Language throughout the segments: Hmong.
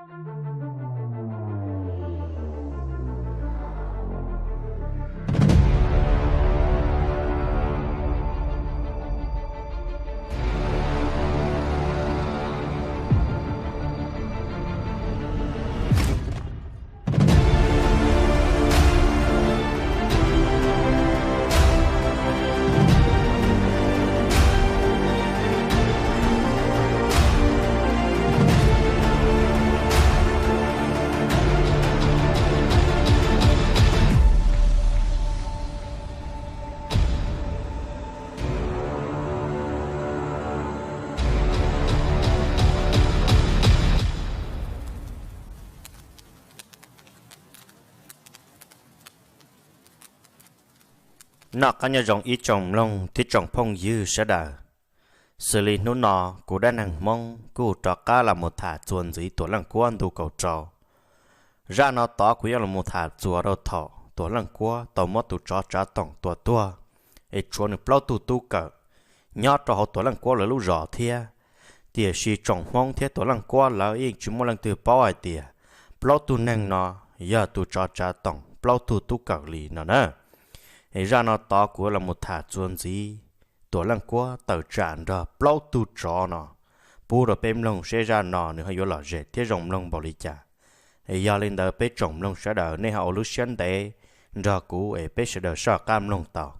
Noj qab nyob zoo ib tsoom mloog thiab tsoom phooj ywg sawv daws. Xws li hnub no, kuv Dab Neeg Hmoob kuj rov qab los mus tham txuas ntxiv Tuam Leej Kuab ntu kaum rau. Zaj no tod kuv yuav los mus tham txuas rau thaum Tuam Leej Kuab tau muab tus tsov tsav toom tua tuag, es tshuav nws plaub tug tub kawm nyob rau hauv Tuam Leej Kuab lawv lub zos thiab. Tiam sis tsoom Hmoob thiab Tuam Leej Kuab lawv yeej tsis muaj leej twg paub hais tias plaub tug neeg no yog tus tsov tsav toom plaub tug tub kawm li no na. Es zaj no tod kuv los mus tham txuas ntxiv Tuam Leej Kuab tawm tsam nrog plaub tug tsov no pub rau peb mloog seb zaj no nws ho yuav lom zem thiab zoo mloog npaum li cas. Es yog li ntawd peb tsoom mloog sawv daws nej ho ua lub siab ntev nrog kuv es peb sawv daws soj qab mloog tau.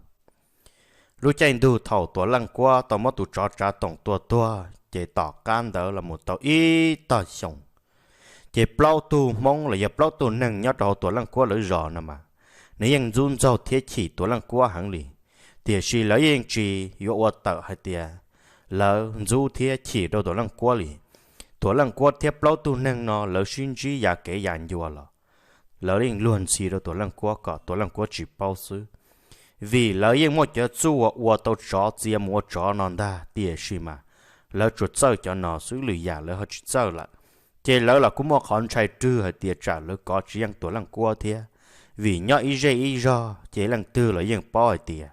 Lub caij ntug thaum Tuam Leej Kuab tau muab tus tsov tsav toom tua tuag ces tom qab ntawd los mus tau ib tog xyoo, ces plaub tug Hmoob los yog plaub tug neeg nyob rau hauv Tuam Leej Kuab lawv zos no mas nws yeej ntxub ntxaug thiab chim Tuam Leej Kuab heev li. Tiam sis lawv yeej tsis yuav ua tawm hais tias lawv ntxub thiab chim rau Tuam Leej Kuab li. Tuam Leej Kuab thiab plaub tug neeg no lawv sib ntsib ya kev ya ncua los lawv yeej luag ntxhi rau Tuam Leej Kuab kom Tuam Leej Kuab tsis paub xwb. Vim lawv yeej muaj cov txuj uas ua tau tsov txia mus ua tsov no ntag, tiam sis mas lawv tsuas txawj cov no xwb, lwm yam lawv ho tsis txawj lawm. Ces lawv los kuj muaj qhov ntshai rwg hais tias tsam lawv kov tsis yeej Tuam Leej Kuab thiab, vim nyob ib zej ib zog ces leej twg los yeej paub hais tias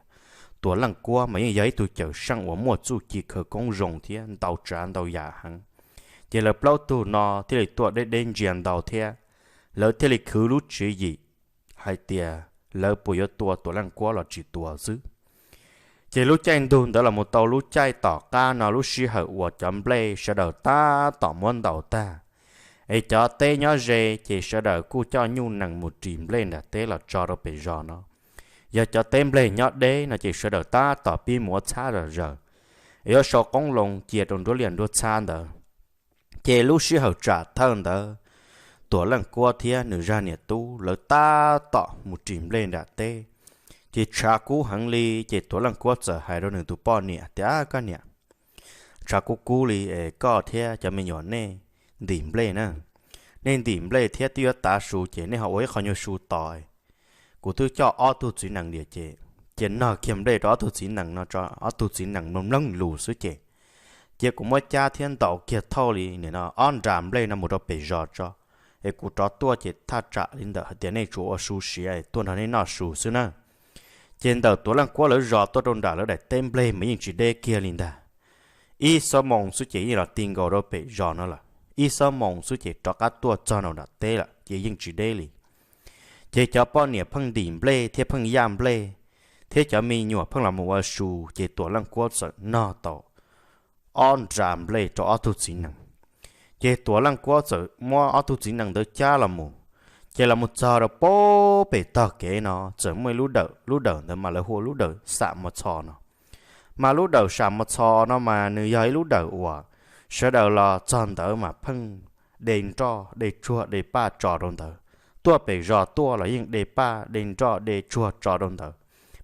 Tuam Leej Kuab mas yeej yog ib tug cawm seej uas muaj txuj ci khawv koob zoo thiab ntau tsav ntau yam heev. Ces lawv plaub tug no thiaj li tuaj deb deb ntsia ntau thiab, lawv thiaj li khwv lub tswv yim hais tias lawv puas yuav tua Tuam Leej Kuab los tsis tua xwb. Ces lub caij ntug ntawd los mus tau lub caij tom qab no lub sij hawm uas cov nplej sawv daws tab tom muab ntaus tag, es cov teb nyob ze ces sawv daws kuj coj nyuj nees mus ris nplej nram teb los tso rau pem zos no. Yog cov teb nplej nyob deb no ces sawv daws tab tom pib mus ua txhab zom zaws, es yuav sau qoob loo cia rau nruab liaj nruab txhab ntawd. Ces lub sij hawm tsam thawj ntawd, Tuam Leej Kuab thiab nws zaj niam tub lawv tab tom mus ris nplej nram teb, ces tshav kub heev li, ces Tuam Leej Kuab txawm hais rau nws tus poj niam tias, Koj niam, tshav kub kub li es koj thiab cov me nyuam nej ntim nplej na. Nej ntim nplej thiab twb yuav tav su ces nej ho ua ib qho nyuag su tos. Kuv twb coj ob tug txiv nees diam ces cia nog kiag nplej rau ob tug txiv nees no tso, ob tug txiv nees mloog mloog lus xwb ces cia kuv muab cab thiab ntaus kiag thauj li nim no ob nra nplej no mus rau pem zos tso, es kuv rov tuaj ces thaj tsam li ntawm hais tias nej tsuas ua su siav es tuaj nrog nej noj su xwb na. Ces ntawm Tuam Leej Kuab lawv zos tuaj rau nram lawv daim teb nplej mas yeej tsis deb kiag li ntag. Ib xuab moos xwb ces yeej los ti nkaus rau pem zos no lawm, ib xuab moos xwb ces rov qab tuaj txog nram teb lawm ces yeej tsis deb li. Ces cov poj niam pheej ntim nplej thiab pheej yaj nplej, thiab cov me nyuam pheej los mus ua su, ces Tuam Leej Kuab txawm nog tau ob nra nplej rau ob tug txiv nees. Ces Tuam Leej Kuab txawm muab ob tug txiv nees ntawd cab los mus, ces los mus txog rau pem tog kev no txawm muaj ib lub dawm, lub dawm ntawd mas lawv hu ua lub dawm Sam Mos Txhos no. Mas lub dawm Sam Mos Txhos no mas nws yog ib lub dawm uas sawv daws los txog ntawd mas pheej de nroj de tsuag de paj tso rau ntawd. Tuaj pem zos tuaj los yeej de paj de nroj de tsuag tso rau ntawd,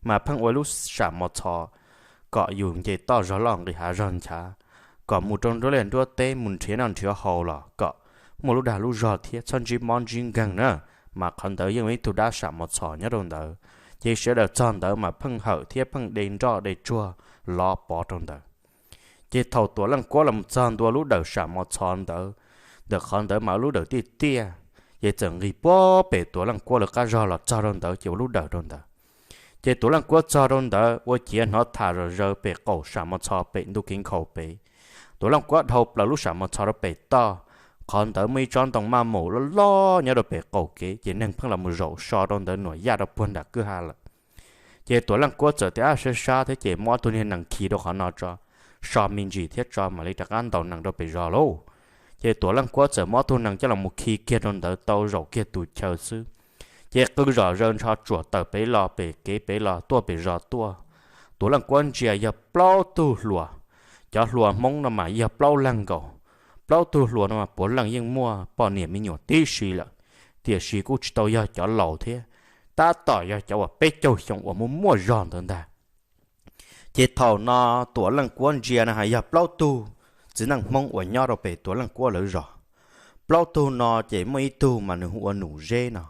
mas pheej ua ib lub Sam Mos Txhos kom yus nce toj zog loj nqis hav zog nchav, kom mus rau nruab liaj nruab teb mus nrhiav noj nrhiav haus los kom muaj lub dag lub zog thiab txhob ntsib mob ntsib nkeeg na. Mas qhov ntawd yeej ua ib tug dab Sam Mos Txhos nyob rau ntawd, ces sawv daws txog ntawd mas pheej hawm thiab pheej de nroj de tsuag lov pov rau ntawd. Ces thaum Tuam Leej Kuab los txog ntua lub dawm Sam Mos Txhos ntawd, ntawm qhov ntawd mas ua lub dawm tiaj tiaj, ces txawm nqis puag pem Tuam Leej Kuab lawv qab zog los txog rau ntawd ces ua lub dawm rau ntawd. Ces Tuam Leej Kuab txog rau ntawd ua ciav hnov tham zom zaws pem qaum Sam Mos Txhos pem ntu kev nkhaus pem. Tuam Leej Kuab dhau plaws lub Sam Mos Txhos rau pem toj, qhov ntawd muaj ib tsob ntoo maj mus loj loj nyob rau pem qaum kev, ces neeg pheej los mus zaum so rau ntawd nuam yaj rau puag nram kwj ha lawm. Ces Tuam Leej Kuab txawm tias, Ab, sab sab thiab, ces muab ob tug niag nees khi rau qhov no tso, so me ntsis thiab tso mam li rov qab ntaus nees rau pem zos lauj. Ces Tuam Leej Kuab txawm muab ob tug nees coj los mus khi kiag rau ntawd tau zaum kiag tus chaw xwb, ces qw zom zaws ntsho tsuam tawm pem los pem kev pem los tuaj pem zos tuaj. Tuam Leej Kuab ntsia yog plaub tug hluas, cov hluas Hmoob no mas yog plaub leeg nkaus. Plaub tug hluas no mas puav leej yeej muaj poj niam me nyuam tib si lawm, tiam sis kuj tsis tau yog cov laus thiab, tab tom yog cov uas peb caug xyoo uas muaj muaj zog ntawd ntag. Ces thaum no Tuam Leej Kuab ntsia no hais yog plaub tug txiv neej Hmoob uas nyob rau pem Tuam Leej Kuab lawv zos. Plaub tug no ces muaj ib tug mas nws hu ua Num Zeb no,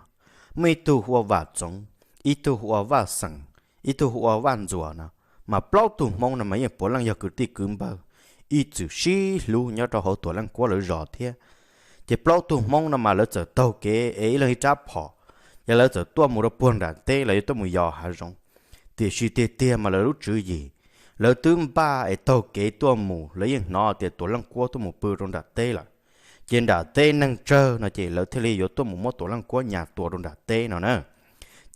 muaj ib tug hu ua Vam Txoov, ib tug hu ua Vaj Xeem, ib tug hu ua Vaj Ntxuas no. Mas plaub tug Hmoob no mas yeej puav leej yog kwv tij kwv npawg, ib txwm sib hlub nyob rau hauv Tuam Leej Kuab lawv zos thiab. Ces plaub tug Hmoob no mas lawv txawm taug kev es ib leeg ib rab phom, ces lawv txawm tuaj mus rau puag nram teb, lawv yuav tuaj mus yos hav zoov. Tiam sis tiag tiag mas lawv lub tswv yim, lawv twb npaj es taug kev tuaj mus, lawv yeej hnov tias Tuam Leej Kuab tuaj mus pw rau nram teb lawm. Ces nram teb neeg tsawg no ces lawv thiaj li yuav tuaj mus muab Tuam Leej Kuab nyas tua rau nram teb no na.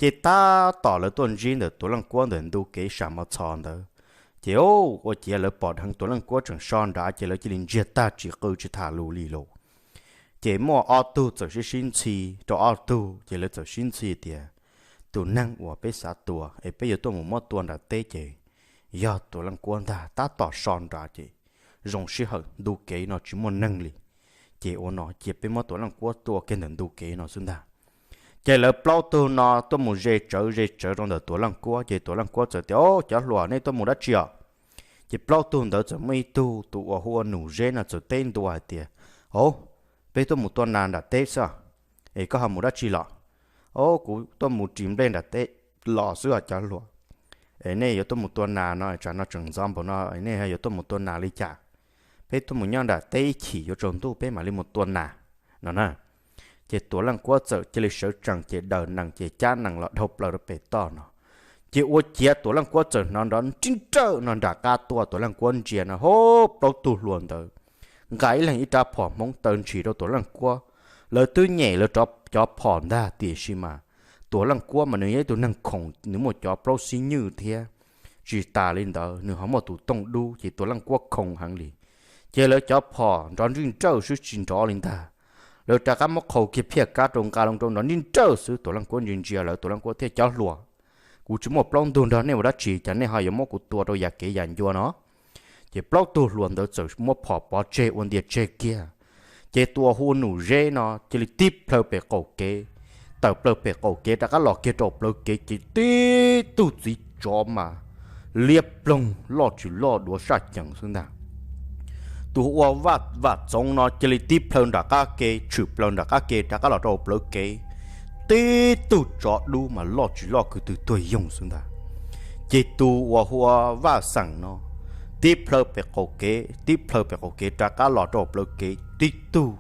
Ces tab tom lawv tuaj ntsib ntawm Tuam Leej Kuab ntawm ntu kev sam mos txhos ntawd, ces ua ciav lawv pom dheev Tuam Leej Kuab tseem so nrad, ces lawv cia li ntsiag tag tsis qw tsis tham lus li lauj. Ces muaj ob tug txawm sib sib ntxhi rau ob tug, ces lawv txawm sib ntxhi tias, Tus neeg uas peb xav tua es peb yuav tuaj mus muab tua nram teb ces yog Tuam Leej Kuab ntag, tab tom so nrad ces zoo sij hawm ntu kev no tsis muaj neeg li. Ces ua no cia peb muab Tuam Leej Kuab tua kiag ntawm ntu kev no xwb ntag. Ces lawv plaub tug no tuaj mus ze tsawv ze tsawv rau ntawm Tuam Leej Kuab, ces Tuam Leej Kuab txawm tias, Au, cov hluas, nej tuaj mus dab tsi os? Ces plaub tug ntawd txawm muaj ib tug, tus uas hu ua Num Zeb no txawm teb ntua hais tias, Au, peb tuaj mus tua nas nram teb xwb. Es koj ho mus dab tsi los? Au, kuv tuaj mus ris nplej nram teb los xwb os cov hluas. Es nej yuav tuaj mus tua nas no, tsam no tseem ntxov npaum no, nej yuav tuaj mus tua nas li cas? Peb tuaj mus nyob nram teb ib chim yuav tsaus ntuj peb mam li mus tua nas no na. Ces Tuam Leej Kuab txawm cia li sawv tsees ces daws nees ces cab nees los dhau plaws rau pem toj no. Ces ua ciav Tuam Leej Kuab txawm hnov nrov nrib nrawj no nram qab tuaj, Tuam Leej Kuab ntsia no, hub, plaub tug hluas ntawd nqa ib leeg ib rab phom Hmoob taw ntshis rau Tuam Leej Kuab. Lawv twb nyem lawv cov phom ntag, tiam sis mas Tuam Leej Kuab mas nws yog ib tug neeg khoom, nws muaj cov plaub xib nywj thiab. Tsis tas li ntawd nws ho muaj tus tooj dub, ces Tuam Leej Kuab khoom heev li. Ces lawv cov phom nrov nrib nrawj xwb tsis nrov li ntag. Lawv rov qab muab qhau kiag phiaj kab rau nqa loo rau nrov nrib nrawj xwb. Tuam Leej Kuab ntsia ntsia lawv, Tuam Leej Kuab thiaj, Cov hluas, kuv tsis muaj plaub ntug nrog nej ua dab tsi, cas nej ho yuav muab kuv tua rau yam kev yam ncua no? Ces plaub tug hluas ntawd txawm muab phom pov tseg ua ntia tseg kiag. Ces tus uas hu ua Num Zeb no cia li tib plhaw pem qaum kev, tawm plaws pem qaum kev rov qab los kiag rau plawv kev, ces tib tug txiv tsov mas liab ploog loj tsis loj duav saj cees xwb ntag. Tus hu ua Vam Txoov no cia li tib plhaw nram qab ke, tshwm plaws nram qab ke rov qab los rau plawv kev, tib tug tsov dub mas loj tsis loj kws tug tuag yoog xwb ntag. Ces tus uas hu ua Vaj Xeem no tib plhaw pem qaum kev, tib plhaw pem qaum kev rov qab los rau plawv kev, tib tug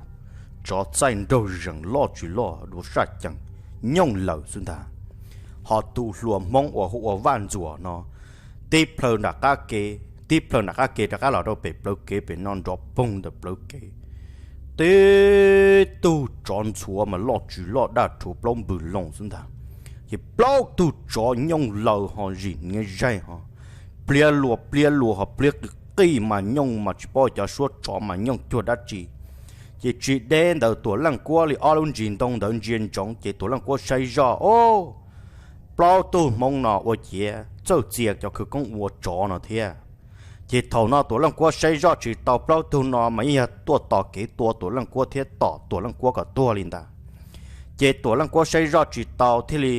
tsov txaij nraug zees loj tsis loj duav saj cees nyooj lawm xwb ntag. Ho tus hluas Hmoob uas hu ua Vaj Ntxuas no tib plhaw nram qab ke, tib plhaw nram qab ke rov qab los rau pem plawv kev pem no nrov poog ntawm plawv kev, tib tug tsov ntxhuav mas loj tsis loj daj rhuv plaub npws loo xwb ntag. Ces plaub tug tsov nyooj laws ho zim niav zaig ho pliav luas pliav luas ho pliav qis qis mas nyooj mas tsis paub cov suab tsov mas nyooj cuag dab tsi. Ces tsis deb ntawd Tuam Leej Kuab li ob lub ntsis ntoo ntawd ntsia ntsoov ces Tuam Leej Kuab saib zoj, Ob, plaub tug Hmoob no ua ciav txawj txia cov khawv koob ua tsov no thiab. Ces thaum no Tuam Leej Kuab saib zoj tsis tau, plaub tug no mas yeej yog tuaj tos kev tua Tuam Leej Kuab thiab tom Tuam Leej Kuab kom tuag li ntawd. Ces Tuam Leej Kuab saib zoj tsis tau thiaj li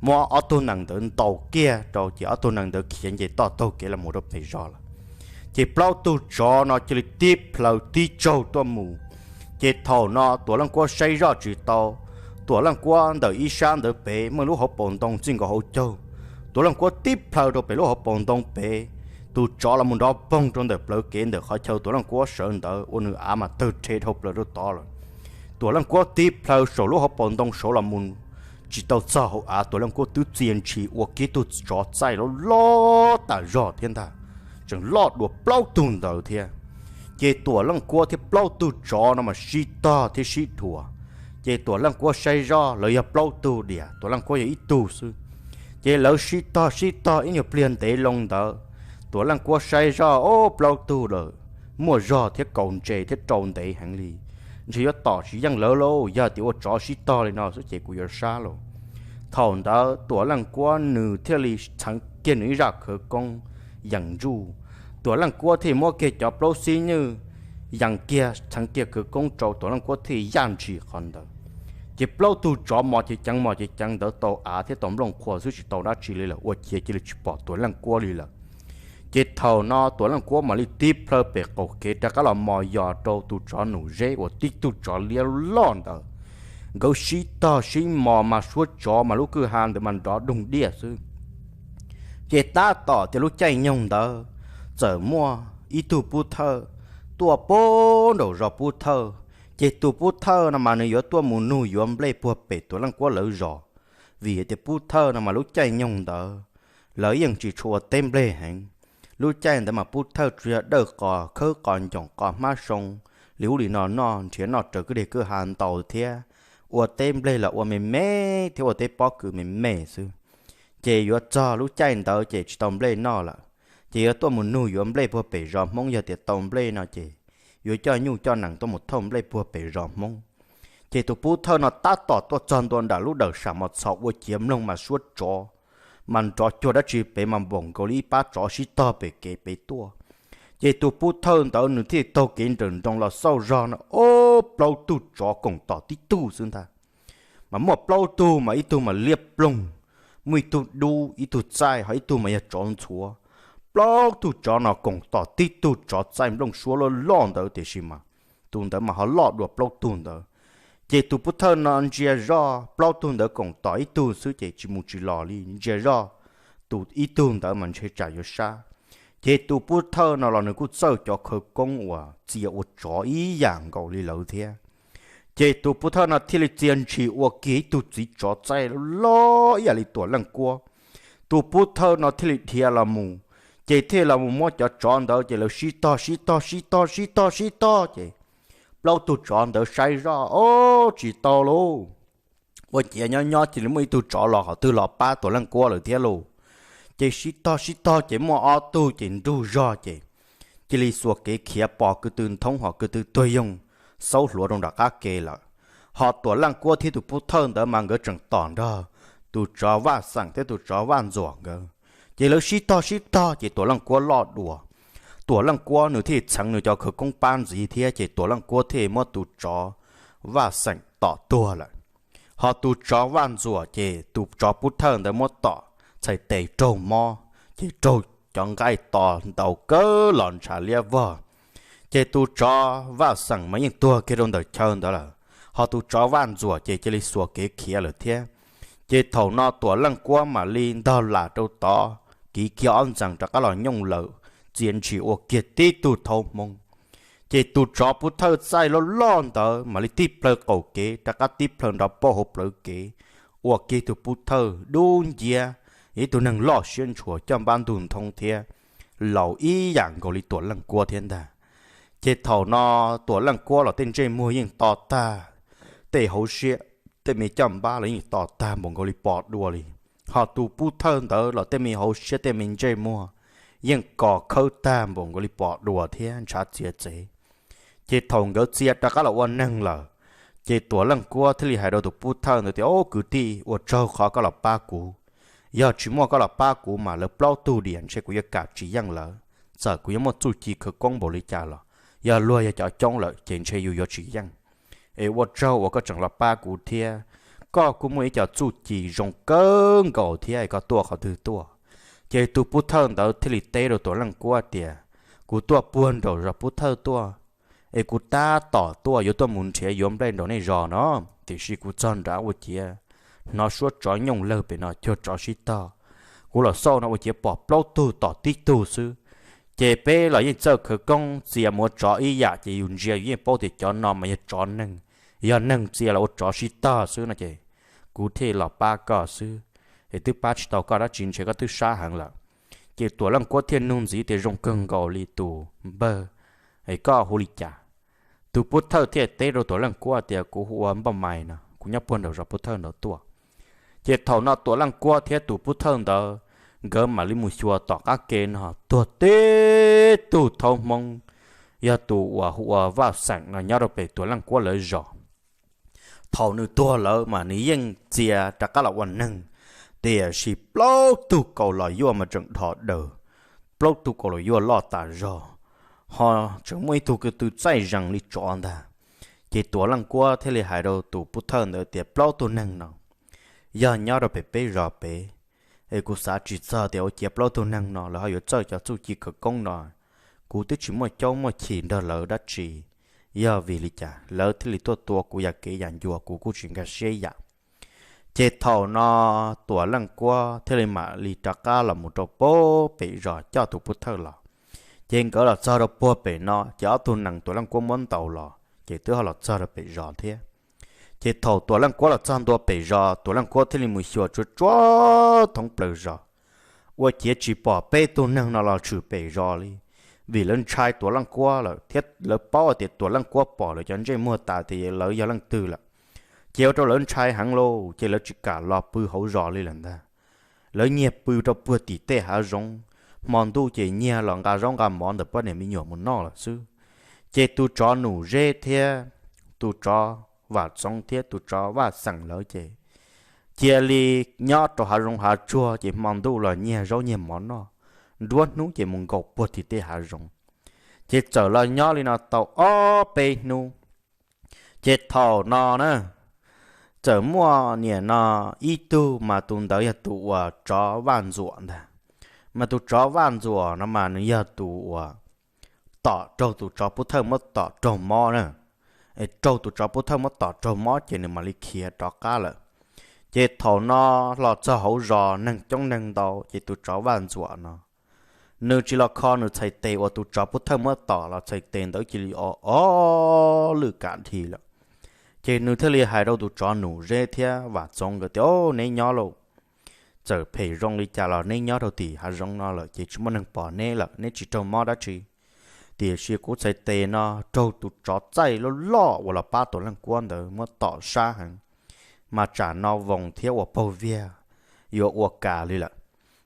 muab ob tug nees ntawd ntaus kiag rau, ces ob tug nees ntawd khiav nce toj taug kev los mus rau pem zos lawm. Ces plaub tug tsov no cia li tib plhaw tib tsaug tuaj mus. Ces thaum no Tuam Leej Kuab saib zoj tsis tau, Tuam Leej Kuab ntawm ib sab ntawd pem muaj lub hauv paus ntoo txij nkaus hauv caug. Tuam Leej Kuab tib plhaw rau pem lub hauv paus ntoo pem, tus tsov los mus nrov poog rau ntawm plawv kev ntawm qhov chaw Tuam Leej Kuab sawv ntawd ua nws av mas tawg rhe dhau plaws rau tod lawm. Tuam Leej Kuab tib plhaw saum lub hauv paus ntoo saud los mus tsis tau txog hauv av, Tuam Leej Kuab twb txia ntshis ua kiag tug tsov txaij loj loj tas zog thiab ntag, tseem loj dua plaub tug ntawd thiab. Ces Tuam Leej Kuab thiab plaub tug tsov no mas sib tog thiab sib dhuav. Ces Tuam Leej Kuab saib zoj lawv yog plaub tug diam, Tuam Leej Kuab yog ib tug xwb. Ces lawv sib tog sib tog ib nyuag pliag ntev loo ntawd, Tuam Leej Kuab saib zoj ob plaub tug lawm, muaj zog thiab kaus ntse thiab rau ntev heev li, ntshe yuav tom tsis yeej lawv lauj, yog tias ua tsov sib tog li no xwb ces kuv yuav sab lauj. Thaum ntawd Tuam Leej Kuab nws thiaj li txheev kiag nws ib zaj khawv koob yees ntsuj. Tuam Leej Kuab thiaj muab kiag cov plaub xib nyuj yees kiag txheev kiag khawv koob rau, Tuam Leej Kuab thiaj yaj ntshis qhov ntawd. Ces plaub tug tsov mos ceev ceev mos ceev ceev ntawd tau av thiab tau nplooj qhuav xwb tsis tau dab tsi li lawm, ua ciav cia li tsis pom Tuam Leej Kuab li lawm. Ces thaum no Tuam Leej Kuab mam li tib plhaw pem qaum kev rov qab los mos yos rau tus tsov num zeb uas tib tug tsov liab loj ntawd. Nkawd sib tog sib mos mas suab tsov mas lub kwj ha ntawd mas nrov doog diaj xwb. Ces tab tom tias lub caij nyoog ntawd txawm muaj ib tug pub thawj tuaj pab nraum zos pub thawj. Ces tus pub thawj no mas nws yuav tuaj mus nug yuav nplej puag pem Tuam Leej Kuab lawv zos, vim tias pub thawj no mas lub caij nyoog ntawd lawv yeej tsis tshua ua teb nplej heev. Lub caij ntawd mas pub thawj tsuas yog dawj qos khawb qos ncoom qos hmab soo li ub li no noj, nrhiav noj raws kwj deg kwj ha ntau thiab ua teb nplej los ua me me thiab ua teb pob kws me me xwb. Ces yuav txog lub caij ntawd ces tsis tau nplej noj lawm, ces yuav tuaj mus nug yuav nplej puag pem zos Hmoob, yog tias tau nplej no ces yuav coj nyuj coj nees tuaj mus thauj nplej puag pem zos Hmoob. Ces tus pub thawj no tab tom tuaj txog ntua nram lub dawm sam mos txhos ua ciav mloog mas suab tsov mas nrov cuag dab tsi pem mas npaum nkaus li ib pab tsov sib tog pem kev pem tuaj. Ces tus pub thawj ntawd nws thiaj taug kev nrawm nroos los xauj zog no ob plaub tug tsov koom tom tib tug xwb ntag. Mas muaj plaub tug mas ib tug mas liab ploog, muaj ib tug dub ib tug txaij ho ib tug mas yog tsov ntxhuav. Plaub tug tsov no koom tom tib tug tsov txaij nplooj suab loj loj ntawd tiam sis mas tus ntawd mas ho loj dua plaub tug ntawd. Ces tus pub thawj no ntsia zoj plaub tug ntawd koom tom ib tug xwb ces tsis mus tsis los li, ntsia zoj tus ib tug ntawd mas ntshe tsam yuav sab. Ces tus pub thawj no los nws kuj txawj cov khawv koob uas txia ua tsov ib yam nkaus li lawv thiab. Ces tus pub thawj no thiaj li txia ntshis ua kiag ib tug txiv tsov txaij loj ib yam li Tuam Leej Kuab. Tus pub thawj no thiaj li dhia los mus, ces thiaj los mus muab cov tsov ntawd ces lawv sib tog sib tog sib tog sib tog sib tog ces plaub tug tsov ntawd saib zoj, ob, tsis tau lauj, ua ciav nyob nyob cia li muaj ib tug tsov los qhov twg los pab Tuam Leej Kuab lawm thiab lauj. Ces sib tog sib tog ces muaj ob tug ces nrug zog ces cia li xuas kev khiav pom kwv tw nthoob ho kwv tw tuag yoog xaub hluav rau nram qab ke lawm. Ho Tuam Leej Kuab thiab tus pub thawj ntawd mas nkawd tseem tom nrog tus tsov Vaj Xeem thiab tus tsov Vaj Ntxuam nkawd. Ces lawv sib tog sib tog ces Tuam Leej Kuab loj dua. Tuam Leej Kuab nws thiaj txheev nws cov khawv koob pab ntxiv thiab ces Tuam Leej Kuab thiaj muab tus tsov Vaj Xeem tom tuag lawm. Ho tus tsov Vaj Ntxuam ces tus tsov pub thawj ntawd muab tom txhais tes raug mob, ces raug cov nqaij to ntaus kawg los ntshav liab vog. Ces tus tsov Vaj Xeem mas yeej tuag kiag rau ntawm chaw ntawd lawm, ho tus tsov Vaj Ntxuam ces cia li xuas kev khiav lawm thiab. Ces thaum no Tuam Leej Kuab mam li ntog lam rau tod, kiv kiag ob ntxees rov qab los nyooj lawm, txia ntshis ua kiag tib tug thaub Hmoob. Ces tus tsov pub thawj txaij loj loj ntawd mam li tib plhaw qaum kev rov qab tib plhaw nrov pauj hauv plawv kev, ua kiag tus pub thawj dub nciab, ib tug neeg loj siab ntshua coj npab ntug nthoob thiab laus ib yam nkaus li Tuam Leej Kuab thiab ntag. Ces thaum no Tuam Leej Kuab los tej ntsej muag yeej to tag, tej hauv siab tej me caj npab los yeej to tag npaum nkaus li pos dua li. Ho tus pub thawj ntawd los tej me hauv siab tej me ntsej muag yeej kos khawb tag npaum nkaus li pos dua thiab ntshav txiav txev. Ces thaum nkawd txia rov qab los ua neeg lawm, ces Tuam Leej Kuab thiaj li hais rau tus pub thawj ntawd tias, Ob, kwv tij, ua tsaug qhov koj los pab kuv. Yog tsis muaj koj los pab kuv mas lawv plaub tug diam ntshe kuv yuav kam tsis yeej lawv. Txawm kuv yuav muaj txuj ci khawv koob npaum li cas los yog luag yog cov coob lawm ces ntshe yus yuav tsis yeej. Es ua tsaug uas koj tseem los pab kuv thiab. Koj kuj muaj ib co txuj ci zoo kawg nkaus thiab es koj tuaj qhov twg tuaj? Ces tus pub thawj ntawd thiaj li teb rau Tuam Leej Kuab tias, Kuv tuaj puag nraum zos pub thawj tuaj, es kuv tab tom tuaj yuav tuaj mus nrhiav yuav nplej nraum nej zos no, tiam sis kuv txog nrad ua ciav hnov suab tsov nyooj lawg pem no cuag tsov sib tog. Kuv los xauj no ua ciav pom plaub tug tom tib tug xwb. Ces peb los yeej txawj khawv koob txia mus ua tsov ib yam ces yus ntsia yus yeej paub tias cov no mas yog tsov neeg, yog neeg txia los ua tsov sib tog xwb no ces kuv thiaj los pab koj xwb. Es twb pab tsis tau koj dab tsi ntshe koj twb sab heev lawm. Ces Tuam Leej Kuab thiaj nug ntxiv tias, Zoo kawg nkaus li tus npawg, es koj hu li cas? Tus pub thawj thiaj teb rau Tuam Leej Kuab tias, Kuv hu ua Npauj Mais no, kuv nyob puag nraum zos pub thawj nraud tuaj. Ces thaum no Tuam Leej Kuab thiab tus pub thawj ntawd, nkawd mam li mus xyuas tom qab ke no tuag tib tug thaub Hmoob, yog tus uas hu ua Vaj Xeem no nyob rau pem Tuam Leej Kuab lawv zos. Thaum nws tuag lawm mas nws yeej txia rov qab los ua neeg, tiam sis plaub tug kaus los yuaj mas tseem dhos daws, plaub tug kaus los yuaj loj tas zog, ho tseem muaj ib tug ko tw txaij zees li tsov ntag. Ces Tuam Leej Kuab thiaj li hais rau tus pub thawj ntawd tias, Plaub tug neeg no yog nyob rau pem peb zos pem, es kuv xav tsis txog tias ua ciav plaub tug neeg no lawv ho yuav txawj cov txuj ci khawv koob no. Kuv twb tsis muaj caub muaj chim nrog lawv dab tsi, yog vim li cas lawv thiaj li tuaj tua kuv yam kev yam ncua, kuv kuj tsis nkag siab yam. Ces thaum no Tuam Leej Kuab thiaj li mam li rov qab los mus rau puag pem zos coj tus pub thawj los. Ces nkawd los txog rau puag pem no ces ob tug nees Tuam Leej Kuab muab ntaus los ces twb ho los txog rau pem zos thiab. Ces thaum Tuam Leej Kuab los txog ntua pem zos, Tuam Leej Kuab thiaj li mus xyuas tsuag tsuag thoob plaws zos, ua ciav tsis pom peb tug neeg no los tshwm pem zos li, vim lawv ntshai Tuam Leej Kuab lawm thiab lawv paub tias Tuam Leej Kuab pom lawv cov ntsej muag tas tias lawv yog leej twg lawm. Ces ua rau lawv ntshai heev lauj, ces lawv tsis kam los pw hauv zos li lawm ntag. Lawv nyiag pw rau puag tim tej hav zoov, hmo ntuj ces nyiag los nqa zaub nqa mov ntawm poj niam me nyuam mus noj lawm xwb. Ces tus tsov Num Zeb thiab tus tsov Vam Txoov thiab tus tsov Vaj Xeem lawv ces cia li nyob rau hav zoov hav tsuag ces hmo ntuj los nyiag zaub nyiag mov noj, nruab hnub ces mus nkaum puag tim tej hav zoov. Ces txawm los nyob li no tau ob peb hnub. Ces thaum no na, txawm muaj niam no ib tug mas tus ntawd yog tus uas tsov Vaj Ntxuam ntag. Mas tus tsov Vaj Ntxuam no mas nws yog tus uas tom raug tus tsov pub thawj muab tom raug mob na. Es raug tus tsov pub thawj muab tom raug mob ces nws mam li khiav rov qab lawm. Ces thaum no los txog hauv zos neeg coob neeg ntau ces tus tsov Vaj Ntxuam no nws tsis los kho nws txhais tes uas tus tsov pub thawj muab tom los txhais tes ntawd cia li o o lwj kam dhi lawm. Ces nws thiaj li hais rau tus tsov Num Zeb thiab Vam Txoov nkawd tias, Au, neb nyob lauj. Txawm phem zoo li cas los neb nyob rau tim hav zoov no lawm ces tsis muaj neeg pom neb lawm, neb tsis raug mob dab tsi. Tiam sis kuv txhais tes no raug tus tsov txaij loj loj uas los pab Tuam Leej Kuab ntawd muab tom sab heev, mas tsam no voos thiab ua paug viag yuav ua kas li lawm.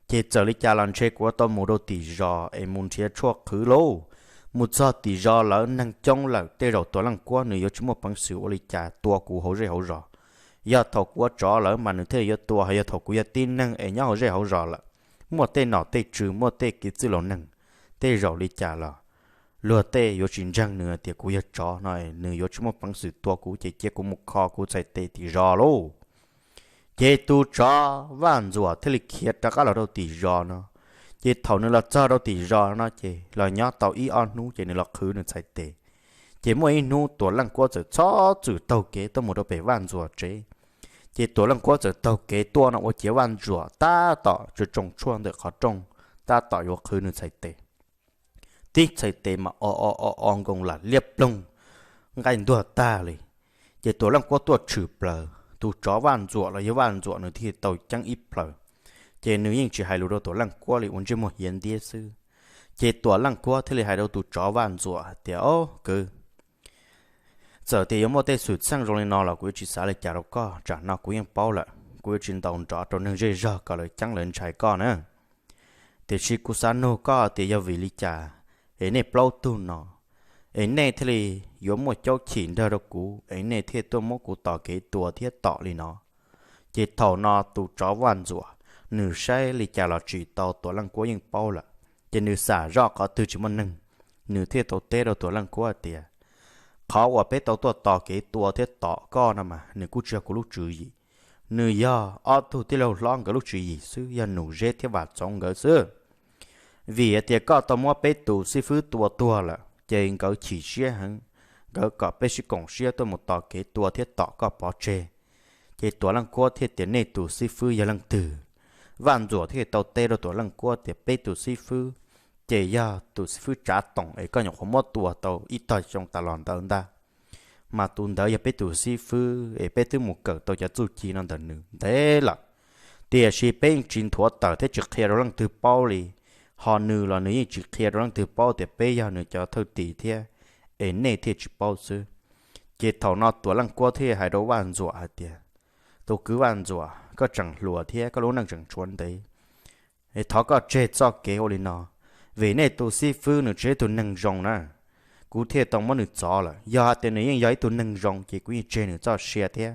Ces txawm li cas los ntshe kuv yuav tau mus rau tim zos es mus nrhiav tshuaj qhwv lauj. Mus txog tim zos lawv neeg coob lawm tej zaum Tuam Leej Kuab nws yuav tsis muaj peev xwm ua li cas tua kuv hauv zej hauv zos. Yog thaum kuv ua tsov lawm mas nws thiaj yuav tua, yog thaum kuv yog tib neeg es nyob hauv zej hauv zos lawm, muaj tej nom tej tswv, muaj tej kev txwj laus neeg, tej zaum li cas los luag tej yuav tsis ntseeg nws tias kuv yog tsov no, nws yuav tsis muaj peev xwm tua kuv, ces cia kuv mus kho kuv txhais tes tim zos lauj. Ces tus tsov Vaj Ntxuam thiaj li khiav rov qab los rau tim zos no. Ces thaum nws los txog rau tim zos no ces los nyob tau ib ob hnub ces nws los qhwv nws txhais tes. Ces muaj ib hnub Tuam Leej Kuab txawm txhob txwm taug kev tuaj mus rau pem Vaj Ntxuam tsev. Ces Tuam Leej Kuab txawm taug kev tuaj no ua ciav Vaj Ntxuam tab tom tso tsoo tshuaj ntawm qhov rooj, tab tom yuav qhwv nws txhais tes. Tib txhais tes mas o o o o nkoos lam liab ploog, nqaij ntuag tag li. Ces Tuam Leej Kuab tuaj tshwm plaws, tus tsov Vaj Ntxuam los yog Vaj Ntxuam nws thiaj tau ceeb ib plhaws. Ces nws yeej tsis hais lus rau Tuam Leej Kuab li, ua ntsej muag hiav ntiab xwb. Ces Tuam Leej Kuab thiaj li hais rau tus tsov Vaj Ntxuam hais tias, Au kwv, txawm tias yuav muaj tej xwm txheej zoo li no los kuv yuav tsis xav li cas rau koj, tsam no kuv yeej paub lawm, kuv yuav tsis ntaus nrov rau neeg zej zog kom lawv ceeb lawv ntshai koj na. Tiam sis kuv xav nug koj tias yog vim li cas es nej plaub tug no, es nej thiaj li yuav muaj caub chim nrog rau kuv, es nej thiaj tuaj muab kuv tos kev tua thiab tom li no? Ces thaum no tus tsov Vaj Ntxuam, nws saib li cas los tsis tau, Tuam Leej Kuab yeej paub lawm. Ces nws xam zoj qhov twg tsis muaj neeg, nws thiaj tau teb rau Tuam Leej Kuab hais tias, Qhov uas peb tau tuaj tos kev tua thiab tom koj no mas nws kuj tsis yog kuv lub tswv yim, nws yog ob tug tij laug hlob nkawd lub tswv yim xwb, yog Num Zeb thiab Vam Txoov nkawd xwb. Vim hais tias koj tau muab peb tus xib fwb tua tuag lawm, ces nkawd chim siab heev, nkawd kom peb sib koom siab tuaj mus tos kev tua thiab tom koj pov tseg. Ces Tuam Leej Kuab thiaj tias, Nej tus xib fwb yog leej twg? Vaj Ntxuam thiaj tau teb rau Tuam Leej Kuab tias, Peb tus xib fwb ces yog tus xib fwb Tsav Toom es koj nyuam qhuav muab tua tau ib tog xyoo tas los ntawd ntag. Mas tus ntawd yog peb tus xib fwb es peb twb mus kawm tau cov txuj ci no ntawm nws ntev lawm. Tiam sis peb yeej tsis nthuav tawm thiab tsis qhia rau leej twg paub li. Ho nws los nws yeej tsis qhia rau leej twg paub tias peb yog nws cov thwj tim thiab es nej thiaj tsis paub xwb. Ces thaum no Tuam Leej Kuab thiaj hais rau Vaj Ntxuam hais tias, tus kwv Vaj Ntxuam, koj tseem hluas thiab koj lub neej tseem tshuav ntev, es thov koj tseg txoj kev ua li no, vim nej tus xib fwb nws tsis yog ib tug neeg zoo na, kuv thiaj tau muab nws txov lawm. Yog hais tias nws yeej yog ib tug neeg zoo ces kuv yeej tseg nws txoj sia thiab.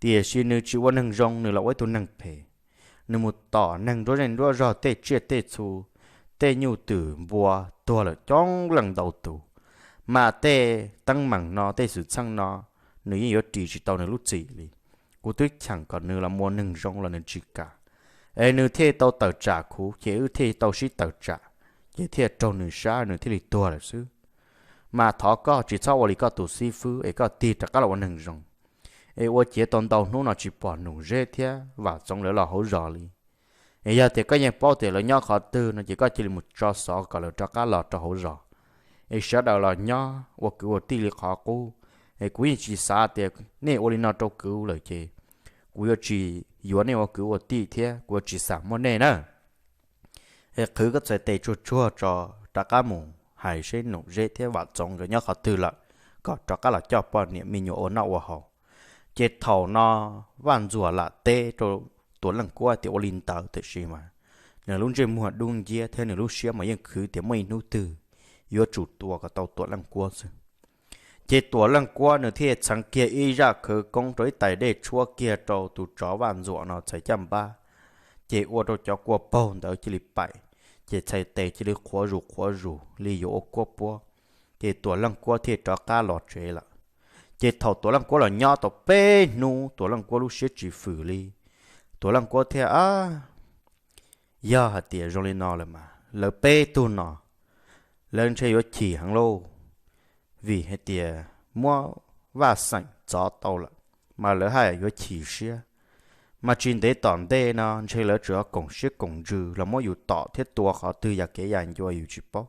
Tiam sis nws tsis ua neeg zoo, nws los ua ib tug neeg phem. Nws mus tom neeg nruab zeej nruab zog tej tsiaj tej txhu, tej nyuj twm npua tuag lawm coob leej ntau tus. Mas tej teeb meem no, tej xwm txheej no, nws yeej yuav ris tsis tau nws lub txim li. Kuv twb cheem kom nws los ua neeg zoo los nws tsis kam, es nws thiaj tau tawm tsam kuv, ces wb thiaj tau sib tawm tsam, ces thiaj raug nws sab nws thiaj li tuag lawm xwb. Mas thov koj tsis txhob ua li koj tus xib fwb es koj tig rov qab los ua neeg zoo, es ua ciav tau ntau hnub no tsis pom Num Zeb thiab Vam Txoov lawv los hauv zos li. Es yog tias koj yeej paub tias lawv nyob qhov twg no ces koj cia li mus tso xov kom lawv rov qab los rau hauv zos, es sawv daws los nyob ua kwv ua tij li qhov qub. Es kuv yeej tsis xav tias nej ua li no rau kuv lawm ces kuv yuav tsis yuav nej ua kwv ua tij thiab kuv yuav tsis xam muaj nej na. Es qhwv koj txhais tes tsuag tsuag tso, rov qab mus hais seb Num Zeb thiab Vam Txoov nkawd nyob qhov twg lawm, kom rov qab los coj poj niam me nyuam ua noj ua haus. Ces thaum no Vaj Ntxuam lam teb rau Tuam Leej Kuab tias ua li ntawd tiam sis mas nws lub ntsej muag dub nciab thiab nws lub siab mas yeej khwv tias muaj ib hnub twg yuav tsum tua kom tau Tuam Leej Kuab xwb. Ces Tuam Leej Kuab nws thiaj txheev kiag ib zaj khawv koob rau ib tais dej tshuab kiag rau tus tsov Vaj Ntxuam no txhais caj npab, ces ua rau cov kua paug ntawd cia li paim, ces txhais tes cia li qhuav zus qhuav zus li yuav ua kuab puab. Ces Tuam Leej Kuab thiaj rov qab los tsev lawm. Ces thaum Tuam Leej Kuab los nyob tau peb hnub Tuam Leej Kuab lub siab tsis fwm li. Tuam Leej Kuab thiaj, a, yog hais tias zoo li no lawm mas lawv peb tug no lawv ntshe yuav chim heev lauj, vim hais tias muab Vaj Xeem txov tau lawm, mas lawv haj yuav chim siab. Mas tsis ntev tom ntej no ntshe lawv tseem yuav koom siab koom ntsws los muab yus tom thiab tua qhov twg yam kev yam ncua yus tsis paub.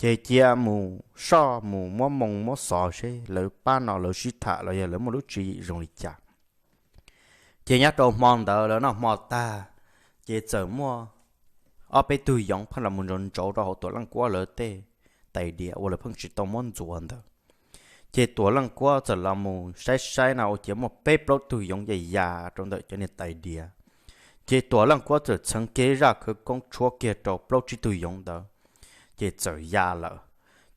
Ces cia mus soj mus muab moo muab xov seb lawv pab no lawv sib tham los yog lawv muaj lub tswv yim zoo li cas. Ces nyob rau hmo ntawd lawv noj hmo tag, ces txawm muaj ob peb tug yoov pheej los mus ntsauv ntsauv rau hauv Tuam Leej Kuab lawv tej tais diav uas lawv pheej tsis tau muab ntxuav ntawd. Ces Tuam Leej Kuab txawm los mus saib saib no ua ciav muaj peb plaub tug yoov ya ya rau ntawm cov niag tais diav. Ces Tuam Leej Kuab txawm txheev kiag ib zaj khawv koob tshuab kiag rau plaub tsib tug yoov ntawd, ces txawm ya lawm.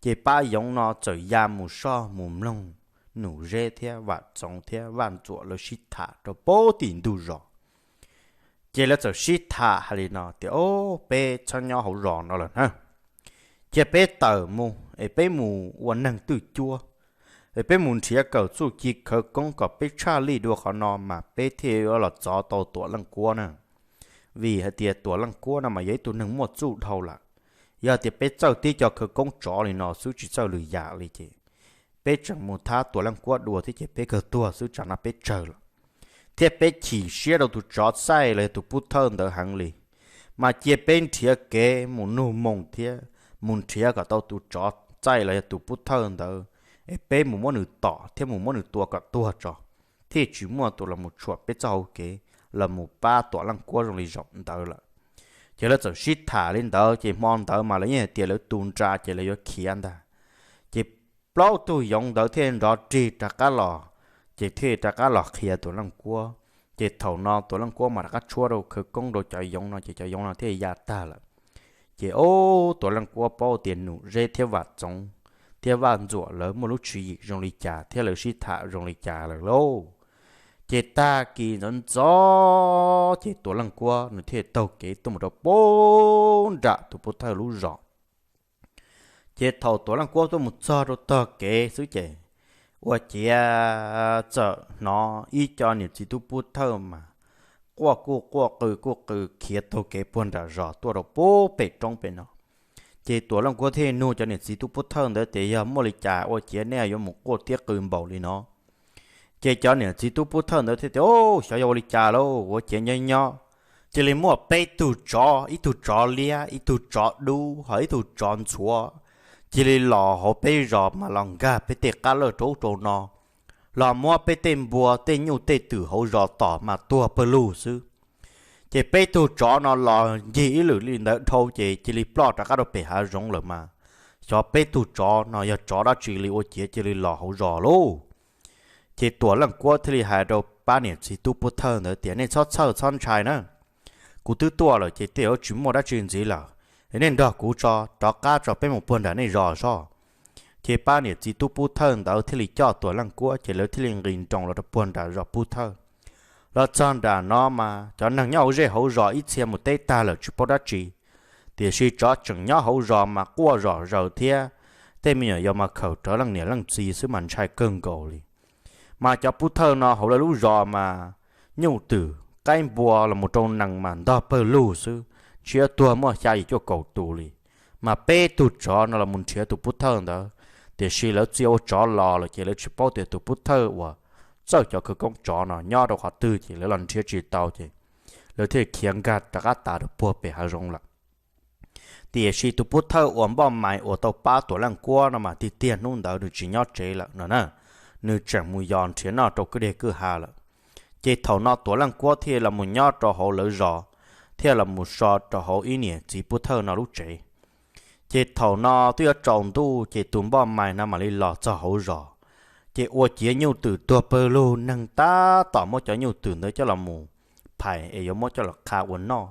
Ces pab yoov no txawm ya mus soj mus mloog Num Zeb thiab Vam Txoov thiab Vaj Ntxuam lawv sib tham rau pem tim ntug zos. Ces lawv txawm sib tham hais li no tias, o, peb txhob nyob hauv zos no lawm na, cia peb tawm mus es peb mus ua neeg twj cuab, es peb mus nrhiav kawm txuj ci khawv koob kom peb tshaj lij dua qhov no mas peb thiaj yuav los txov tau Tuam Leej Kuab na. Vim hais tias Tuam Leej Kuab no mas yog ib tug neeg muaj txuj dhau lawm. Yog tias peb txawj tib co khawv koob tsov li no xwb tsis txawj lwm yam li ces peb tseem mus thab Tuam Leej Kuab dua thiab ces peb kawg tuag xwb, tsam no peb tsawg lawm. Thiab peb chim siab rau tus tsov txaij los yog tus pub thawj ntawd heev li. Mas cia peb nrhiav kev mus nug moo thiab mus nrhiav kom tau tus tsov txaij los yog tus pub thawj ntawd, es peb mus muab nws tom thiab mus muab nws tua kom tuag tso, thiaj tsis muaj tus los mus tshuam peb txoj hau kev los mus pab Tuam Leej Kuab zoo li zaum ntawd lawm. Ces lawv txawm sib tham li ntawd ces hmo ntawd mas lawv yeej hais tias lawv tu nra ces lawv yuav khiav ntag. Ces plaub tug yoov ntawd thiaj nrov rig rov qab los, ces thiaj rov qab los qhia Tuam Leej Kuab. Ces thaum no Tuam Leej Kuab mas rov qab tshuab rau khawv koob rau cov yoov no ces cov yoov no thiaj ya tag lawm. Ces ob, Tuam Leej Kuab paub tias Num Zeb thiab Vam Txoov thiab Vaj Ntxuam lawv muaj lub tswv yim zoo li cas thiab lawv sib tham zoo li cas lawm lauj. Ces tag kis ntxov ntxov ces Tuam Leej Kuab nws thiaj taug kev tuaj mus rau pem nram tus pub thawj lub zos. Ces thaum Tuam Leej Kuab tuaj mus txog rau tog kev xwb ces ua ciav txawm hnov ib co niam txiv tub pub thawj mas quaj kuj quaj qw kuj qw khiav taug kev puag nram zos tuaj rau pem roob pem no. Ces Tuam Leej Kuab thiaj nug cov niam txiv tub pub thawj ntawd tias yog muaj li cas ua ciav nej yuav mus quaj thiab qw npaum li no. Ces cov niam txiv tub pub thawj ntawd thiaj tias, o, xyov yog ua li cas lauj, ua ciav nyob nyob cia li muaj peb tug tsov, ib tug tsov liab, ib tug tsov dub, ho ib tug tsov ntxhuav, cia li los hauv peb zos mas los nkag peb tej qab lawj rau ub rau no, los muab peb tej npua tej nyuj tej twm hauv zos tom mas tuag pawg lug xwb. Ces peb tug tsov no los ncig ib lwm li ntawd dhau ces cia li ploj rov qab rau pem hav zoov lawm mas cov peb tug tsov no yog tsov dab tsi li ua ciav cia li los hauv zos lauj. Ces Tuam Leej Kuab thiaj li hais rau pab niam txiv tub pub thawj ntawd tias, nej txhob txhawj txhob ntshai na, kuv twb tuaj lawm ces tej zaum tsis muaj dab tsi ntxiv lawm. Nej nrog kuv tso, rov qab tso, peb mus puag nram nej zos soj. Ces pab niam txiv tub pub thawj ntawd thiaj li coj Tuam Leej Kuab ces lawv thiaj li nqis nroos los rau puag nram zos pub thawj. Los txog nram no mas cov neeg nyob hauv zej hauv zos ib txhia mus teb tag lawm tsis paub dab tsi, tiam sis tsov tseem nyob hauv zos mas quaj zom zaws thiab tej me nyuam yaus mas khawm rawv leej niam leej txiv xwb mas ntshai kawg nkaus li. Mas cov pub thawj no hauv lawv lub zos mas nyuj twm qaib npua los mus rau nees mas ntog pawg lug xwb, ntshe tuag muaj xya yim cuaj kaum tus li. Mas peb tug tsov no los mus nrhiav tus pub thawj ntawd, tiam sis lawv txia ua tsov los lawm ces lawv tsis paub tias tus pub thawj uas txawj cov khawv koob tsov no nyob rau qhov twg ces lawv los nrhiav tsis tau ces lawv thiaj khiav nkag rov qab tas rau puag pem hav zoov lawm. Tiam sis tus pub thawj uas Npoj Mais uas tau pab Tuam Leej Kuab no mas tiag tiag hnub ntawd nws tsis nyob tsev lawm no na, nws tseem mus yos nrhiav noj rau kwj deg kwj ha lawm. Ces thaum no Tuam Leej Kuab thiaj los mus nyob rau hauv lawv zos, thiaj los mus so rau hauv ib niam txiv pub thawj no lub tsev. Ces thaum no twb yuav tsaus ntuj ces tus Npoj Mais no mam li los txog hauv zos, ces ua ciav nyuj twm tuag pawg lug, neeg tab tom muab cov nyuj twm ntawd coj los mus phais es yuav muab coj los qha ua noj.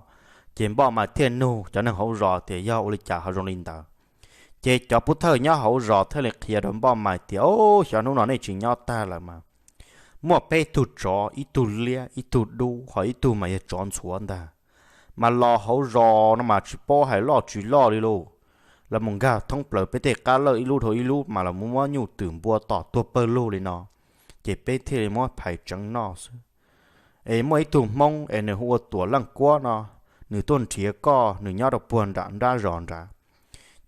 Ces Npoj Mais thiaj nug cov neeg hauv zos tias yog ua li cas ho zoo li ntawd. Ces cov pub thawj nyob hauv zos thiaj li qhia rau Npoj Mais tias, o, xyov hnub no nej tsis nyob tag lawm mas muaj peb tug tsov, ib tug liab, ib tug dub, ho ib tug mas yog tsov ntxhuav ntag, mas los hauv zos no mas tsis paub hais loj tsis loj li lauj. Los mus nkag thoob plaws peb tej qab lawj ib lub dhau ib lub mas los mus muab nyuj twm npua tom tuag pawg lug li no, ces peb thiaj li muab phais tseev noj xwb. Es muaj ib tug Hmoob es nws hu ua Tuam Leej Kuab no, nws tuaj nrhiav koj, nws nyob rau puag nram nrab zos nrad.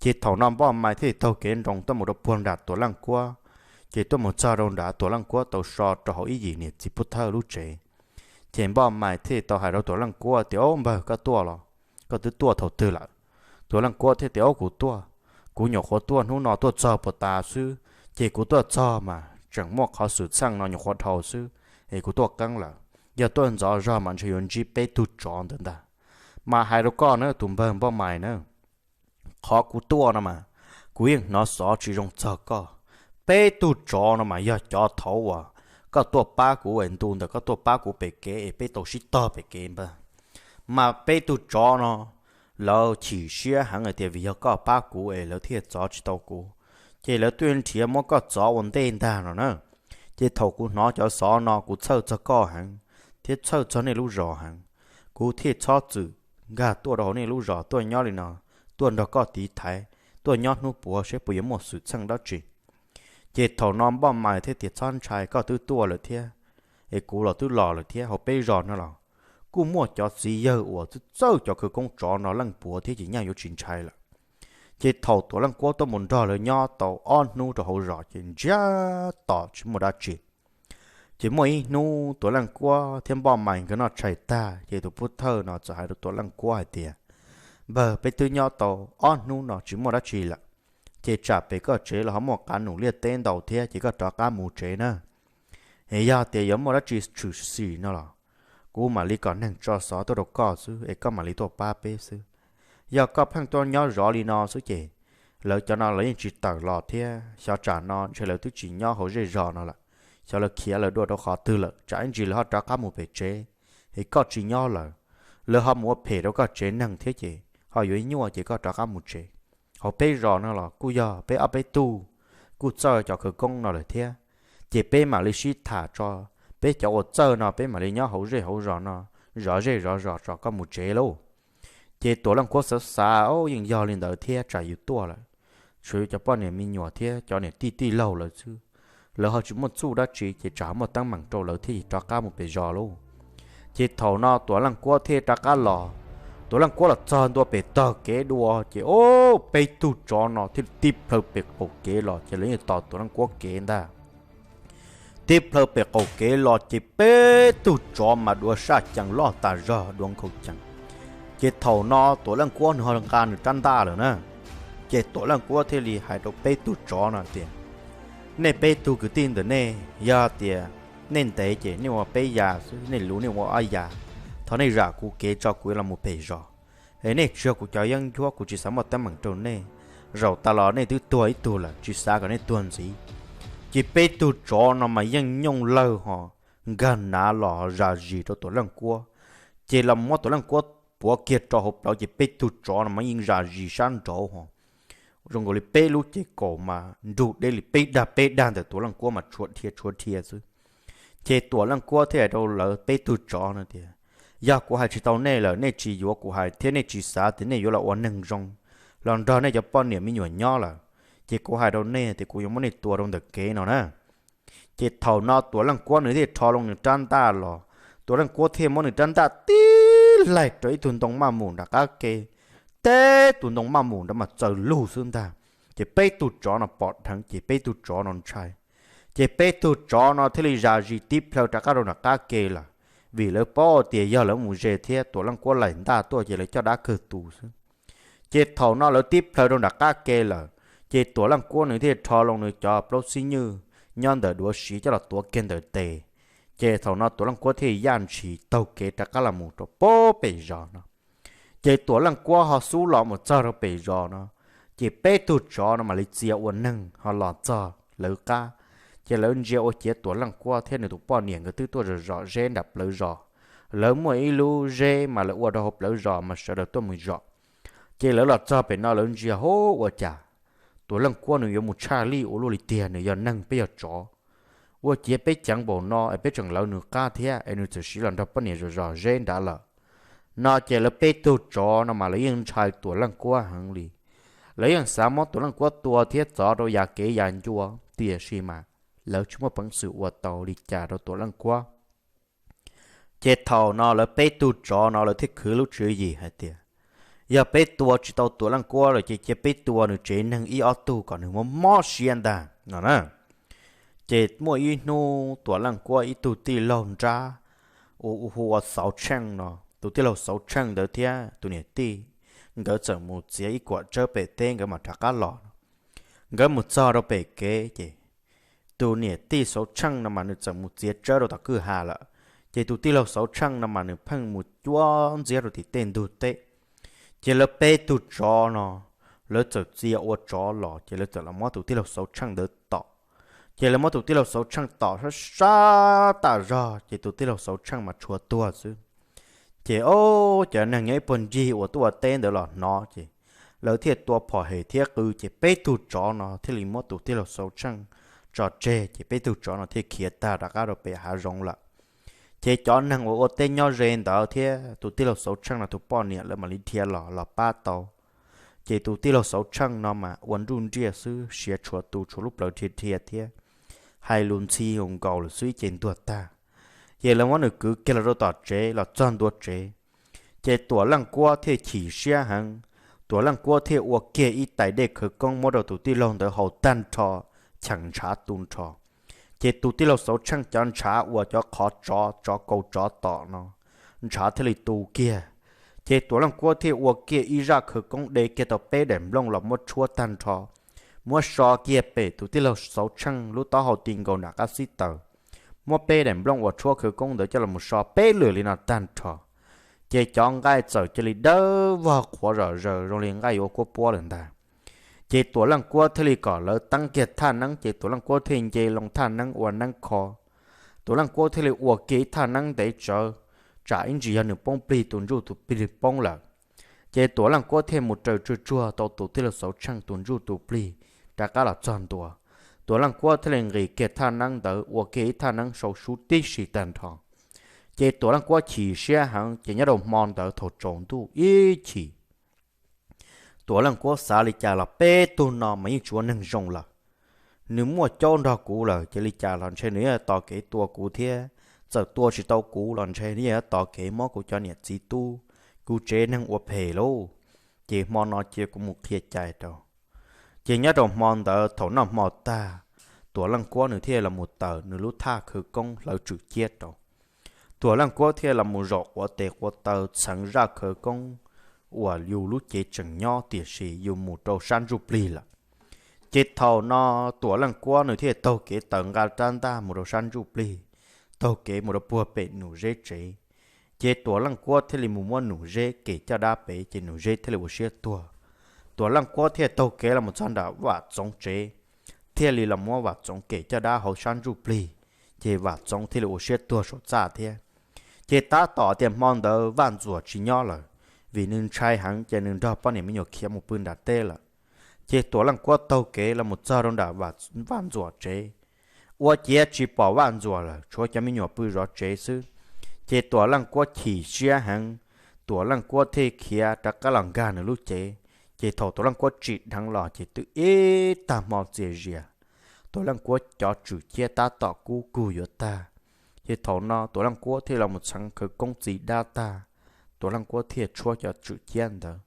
Ces thaum no Npoj Mais thiaj taug kev nroos tuaj mus rau puag nram Tuam Leej Kuab, ces tuaj mus txog rau nrad Tuam Leej Kuab tau so rau hauv ib yim niam txiv pub thawj lub tsev. Ces Npoj Mais thiaj tau hais rau Tuam Leej Kuab tias, o npawg, koj tuaj los? Koj twb tuaj thaum twg lawm? Tuam Leej Kuab thiaj tias, o kuv tuaj, kuv nyuam qhuav tuaj hnub no tuaj txog puas tas xwb, ces kuv tuaj txog mas tseem muaj qhov xwm txheej no nyuam qhuav dhau xwb, es kuv tuaj qeeb lawm. Yog tuaj ntxov zog mas ntshe yuav ntsib peb tug tsov ntawd ntag. Mas hais rau koj na tus npawg Npoj Mais na, qhov kuv tuaj no mas kuv yeej hnov xov tsis zoo txog koj. Peb tug tsov no mas yog cov thaud uas koj tuaj pab kuv es ntu ntawm koj tuaj pab kuv pem kev es peb tau sib tog pem kev npawg. Mas peb tug tsov no lawv chim siab heev hais tias vim yog koj pab kuv es lawv thiaj txov tsis tau kuv, ces lawv tuaj nrhiav muab koj txov ua ntej ntag no na. Ces thaum kuv hnov cov xov no kuv txhawj txog koj heev, thiab txhawj txog nej lub zos heev, kuv thiaj txhob txwm nkag tuaj rau hauv nej lub zos tuaj nyob li no, tuaj nrog koj tiv thaiv, tuaj nyob hnub puav saib puas yuav muaj xwm txheej dab tsi. Ces thaum no Npoj Mais thiaj tias, txhob ntshai, koj twb tuaj lawm thiab, es kuv los twb los lawm thiab. Hauv peb zos no los kuj muaj cov txiv yawg uas txawj txawj cov khawv koob tsov no leej puav thiab ces nyaj yuav tsis ntshai lawm. Ces thaum Tuam Leej Kuab tuaj mus nrog lawv nyob tau ob hnub rau hauv zos ces ntsiag to tsis muaj dab tsi. Ces muaj ib hnub Tuam Leej Kuab thiab Npoj Mais nkawd noj tshais tag ces tus pub thawj no txawm hais rau Tuam Leej Kuab hais tias, npawg, peb twb nyob tau ob hnub no tsis muaj dab tsi lawm, ces tsam pem koj tsev los ho muaj qav num liaj teb ntau thiab ces koj rov qab mus tsev na. Es yog tias yuav muaj dab tsi tshwm sim no los kuv mam li kom neeg tso xov tuaj rau koj xwb es koj mam li tuaj pab peb xwb. Yog koj pheej tuaj nyob zov li no xwb ces lawv cov no lawv yeej tsis tawm los thiab, xyov tsam no ntshe lawv twb tsis nyob hauv zej zos no lawm, xyov lawv khiav lawv dua rau qhov twg lawm, tsam ib ntsis lawv ho rov qab mus pem tsev, es koj tsis nyob lawm, lawv ho mus ua phem rau koj tsev neeg thiab ces ho yuav nyuaj ces koj rov qab mus tsev. Hauv peb zos no los kuj yog peb ob peb tug kuj txawj cov khawv koob no lawm thiab, ces peb mam li sib tham tso, peb cov uas txawj no peb mam li nyob hauv zej hauv zos no, zov zej zov zos tso koj mus tsev lauj. Ces Tuam Leej Kuab xav xav, o, yeej yog li ntawd thiab, tsam yus tuaj lawm, tshuav yus cov poj niam me nyuam thiab cov niam tij tij laug lawv xwb, lawv ho tsis muaj txuj dab tsi ces tsam ho muaj teeb meem rau lawv thiab es rov qab mus pem zos lauj. Ces thaum no Tuam Leej Kuab thiaj rov qab los. Tuam Leej Kuab los txog ntua pem tog kev dua ces, o, peb tug tsov no thiaj tib plhaw pem qaum kev los ces lawv yeej tos Tuam Leej Kuab kev ntag. Tib plhaw pem qaum kev los ces peb tug tsov mas dua saj cees loj tas zog dua nkhaus cees. Ces thaum no Tuam Leej Kuab nws ho nqa nws rab ntaj lawm na. Ces Tuam Leej Kuab thiaj li hais rau peb tug tsov no tias, nej peb tug kwv tij ntawm nej, yog tias nej ntev ces nej ua peb ya xwb, nej luv nej ua ob ya. Thov nej zam kuv kev tso kuv yuav los mus pem zos. Es nej tsis yog kuv cov yeeb ncuab, kuv tsis xav muaj teeb meem rau nej. zaum tas los nej twb tuag ib tug lawm, tsis xav kom nej tuag ntxiv. Ces peb tug tsov no mas yeej nyooj lawg ho nkag nav los zam zis rau Tuam Leej Kuab. Ces los muab Tuam Leej Kuab puav kiag rau hauv plawv, ces peb tug tsov no mas yeej zam zis sab nraud ho zoo nkaus li peb lub ces kaum mas nrug deb li peb dag peb dag ntawm Tuam Leej Kuab mas tshuav dhia tshuav dhia xwb. Ces Tuam Leej Kuab thiaj hais rau lawv peb tug tsov no tias, yog kuv hais tsis tau nej lawm, nej tsis yuav kuv hais thiab nej tsis xav tias nej yuav los ua neeg zoo los nrog nej cov poj niam me nyuam nyob lawm, ces kuv hais rau nej tias kuv yuav muab nej tua rau ntawm kev no na. Ces thaum no Tuam Leej Kuab nws thiaj rho loo nws rab ntaj los, Tuam Leej Kuab thiaj muab nws rab ntaj tib laig rau ib tug ntoo maj mus nram qab ke, teb tus ntoo maj mus nrad mas txaws lug xwb ntag. Ces peb tug tsov no pom dheev, ces peb tug tsov no ntshai. Ces peb tug tsov no thiaj li zam zis tib plhaw rov qab rau nram qab ke lawm, vim lawv paub tias yog lawv mus ze thiab Tuam Leej Kuab laim ntaj tuaj ces lawv coj dab kawg tu xwb. Ces thaum no lawv tib plhaw rau nram qab ke lawm, ces Tuam Leej Kuab nws thiaj rho loo nws cov plaub xib nywj nyob ntawm duav siv coj los tuav kiag ntawm tes. Ces thaum no Tuam Leej Kuab thiaj yaj ntshis taug kev rov qab los mus rau pem zos no. Ces Tuam Leej Kuab ho xub los mus txog rau pem zos no, ces peb tug tsov no mam li txia ua neeg ho los txog lawv qab. Ces lawv ntsia ua ciav Tuam Leej Kuab thiab nws tus poj niam nkawd twb tuaj zom zom zeb nram plawv zos. Lawv muaj ib lub zeb mas lawv ua rau hauv plawv zos mas sawv daws tuaj mus zom. Ces lawv los txog pem no lawv ntsia, hub, ua cas Tuam Leej Kuab nws yuav mus tshaj lij ua luaj li tiag, nws yog neeg peb yog tsov? Ua ciav peb ceev npaum no es peb tseem lawv nws qab thiab es nws txawm siv los nrog poj niam zom zom zeb nrad lawm. No ces lawv peb tug tsov no mas lawv yeej ntshai Tuam Leej Kuab heev li. Lawv yeej xav muab Tuam Leej Kuab tua thiab txov rau yav kev yav ncua, tiam sis mas lawv tsis muaj peev xwm ua tau li cas rau Tuam Leej Kuab. Ces thaum no lawv peb tug tsov no lawv thiaj khwv lub tswv yim hais tias, yog peb tua tsis tau Tuam Leej Kuab lawm ces cia peb tua nws tsev neeg ib ob tug kom nws mob mob siab ntag no na. Ces muaj ib hnub Tuam Leej Kuab ib tug tij laug nrab uas hu ua Xauv Tsheej no, tus tij laug Xauv Tsheej ntawd thiab tus niam tij, nkawd txawm mus txiav ib kuam tsawb pem teb nkawd mam rov qab los no. Nkawd mus txog rau pem kev ces tus niam tij Xauv Tsheej no mas nws txawm mus txiav tsawb rau tom kwj ha lawm, ces tus tij laug Xauv Tsheej no mas nws pheej mus cuab ntxiab rau tim tej ntug teb. Ces lawv peb tug tsov no, lawv txawm txia ua tsov los ces lawv txawm los muab tus tij laug Xauv Tsheej ntawd tom. Ces lawv muab tus tij laug Xauv Tsheej tom sab sab tas zog ces tus tij laug Xauv Tsheej mas tshuav tuag xwb. Ces ob cov neeg nyob ib puag ncig uas tuaj ua teb ntawd los hnov ces lawv thiaj tua phom hem thiab qw ces peb tug tsov no thiaj li muab tus tij laug Xauv Tsheej tso tseg ces peb tug tsov no thiaj khiav tag rov qab rau pem hav zoov lawm. Ces cov neeg uas ua teb nyob ze ntawd thiab tus tij laug Xauv Tsheej no tus poj niam lawv mam li dhia los los pab tau. Ces tus tij laug Xauv Tsheej no mas ua nruj nriaj xwb, siav tshuav tu tshuav lub plawv dhia dhia thiab hais lus ntxhi nkaus lawm xwb ces ntuag tag. Ces lawv muab nws kwv kiag los rau tom tsev los txog ntua tsev, ces Tuam Leej Kuab thiaj chim siab heev. Tuam Leej Kuab thiaj ua kiag ib tais dej khawv koob muab rau tus tij laug ntawd haus tag nrho, cheem ntshav tu nrho. Ces tus tij laug Xauv Tsheej cov ntshav uas cov qhov tsov tsov kaus tsov tom no, ntshav thiaj li tu kiag. Ces Tuam Leej Kuab thiaj ua kiag ib zaj khawv koob de kiag tau peb daim nplooj los muab tshuab tag nrho, muab so kiag pem tus tij laug Xauv Tsheej lub taub hau ti nkaus nram qab xib taws, muab peb daim nplooj uas tshuab khawv koob ntawd coj los so peb lwm li no tag nrho. Ces cov nqaij txawm cia li dawb vog qhuav zom zaws zoo li nqaij yuav kuab puab lawm ntag. Ces Tuam Leej Kuab thiaj li kom lawv teeb kiag thaj neeb, ces Tuam Leej Kuab thiaj nce loo thaj neeb ua neeb kho. Tuam Leej Kuab thiaj li ua kiag ib thaj neeb ntev tsawv, tsam ib ntsis yog nws poob plig tus ntsuj tus plig poob lawm. Ces Tuam Leej Kuab thiaj mus raws tsuag tsuag tau tus tij laug Xauv Tsheej tus ntsuj tus plig rov qab los txog ntua. Tuam Leej Kuab thiaj li nqis kiag thaj neeb ntawd ua kiag ib thaj neeb sau sub tib si tag nrho. Ces Tuam Leej Kuab chim siab heev, ces nyob rau hmo ntawd thaum tsaus ntuj ib chim, Tuam Leej Kuab xav li cas los peb tug no mas yeej tsis ua neeg zoo lawm. Nws muaj caub nrog kuv lawm ces li cas los ntshe nws yuav tos kev tua kuv thiab, txawm tua tsis tau kuv los ntshe nws yuav tos kev muab kuv cov niam txiv tub, kuv tsev neeg ua phem lauj. Ces hmo no cia kuv mus qhia cai rau. Ces nyob rau hmo ntawd thaum noj hmo tag, Tuam Leej Kuab nws thiaj los mus taws nws lub thaj khawv koob hlawv tswm ciab rau. Tuam Leej Kuab thiaj los mus zaum quav tes quav taw txheev zaj khawv koob uas yus lub cev tseem nyob, tiam sis yus mus rau sab ntsuj plig lawm. Ces thaum no Tuam Leej Kuab nws thiaj taug kev taws nqa rab ntaj mus rau sab ntsuj plig, taug kev mus rau puag pem Num Zeb tsev. Ces Tuam Leej Kuab thiaj li mus muab Num Zeb kem caj dab pem, ces Num Zeb thiaj li ua siab tuag. Tuam Leej Kuab thiaj taug kev los mus txog nram Vam Txoov tsev, thiaj li los muab Vam Txoov kem caj dab hauv sab ntsuj plig, ces Vam Txoov thiaj li ua siab tuag saum txaj thiab. Ces tab tom tias hmo ntawd Vaj Ntxuam tsis nyob lawm, vim nws ntshai heev ces nws nrog poj niam me nyuam khiav mus pw nram teb lawm. Ces Tuam Leej Kuab taug kev los mus txog rau nram Vaj Ntxuam tsev, ua ciav tsis pom Vaj Ntxuam lawm, tshuav cov me nyuam pw zov tsev xwb. Ces Tuam Leej Kuab chim siab heev, Tuam Leej Kuab thiaj khiav rov qab los nkag nws lub cev. Ces thaum Tuam Leej Kuab tsim dheev los ces twb ib tag hmo txias zias, Tuam Leej Kuab cov tswm ciab tab tom kub kug yuav tag. Ces thaum no Tuam Leej Kuab thiaj los mus txheev khawv koob txiv dab tag, Tuam Leej Kuab thiaj tshuab cov tswm ciab ntawd,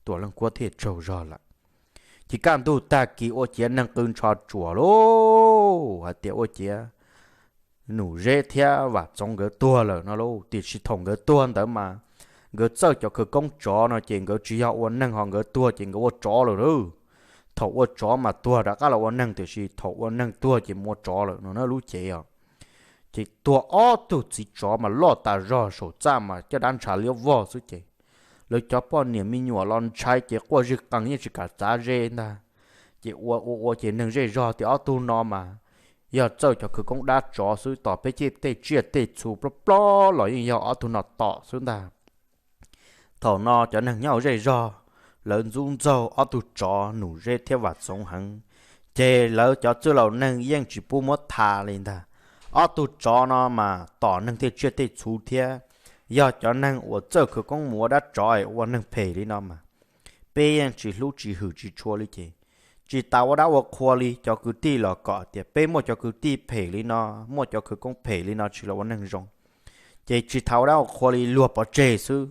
Tuam Leej Kuab thiaj tsaug zog lawm. Ces kaj ntug tag kis ua ciav neeg qw ntsho tsuas lauj hais tias ua ciav Num Zeb thiab Vam Txoov nkawd tuag lawm no lauj. Tiam sis thaum nkawd tuag ntawd mas nkawd txawj cov khawv koob tsov no ces nkawd tsis yog ua neeg, ho nkawd tuag ces nkawd ua tsov lawm lauj. Thaum ua tsov mas tuag rov qab los ua neeg, tiam sis thaum ua neeg tuag ces mus ua tsov lawm no na lub cev os. Ces tuag ob tug txiv tsov mas loj tas zog saum txaj mas caj dab ntshav liab vog xwb ces lawv cov poj niam me nyuam los ntshai ces quaj zij qees yeej tsis kam txav ze ntag. Ces ua ua ua ces neeg zej zog tias ob tug no mas yog txawj cov khawv koob dab tsov xwb, tos peb tej tsiaj tej txhu plob plob los yeej yog ob tug no tom xwb ntag. Thaum no cov neeg nyob hauv zej zog lawv ntxub ntxaug ob tug tsov Num Zeb thiab Vam Txoov heev, ces lawv cov txwj laus neeg yeej tsis pub muab tham li ntag. Ob tug tsov no mas tom neeg tej tsiaj tej txhu thiab, yog cov neeg uas txawj khawv koob mus ua dab tsov es ua neeg phem li no mas peb yeej tsis hlub tsis hwm tsis tshua li ces tsis tas ua dab ua qhua li. Cov kwv tij los kom tias peb muaj cov kwv tij phem li no, muaj cov khawv koob phem li no tsis los ua neeg zoo, ces tsis tas ua dab ua qhua li, luag pov tseg xwb.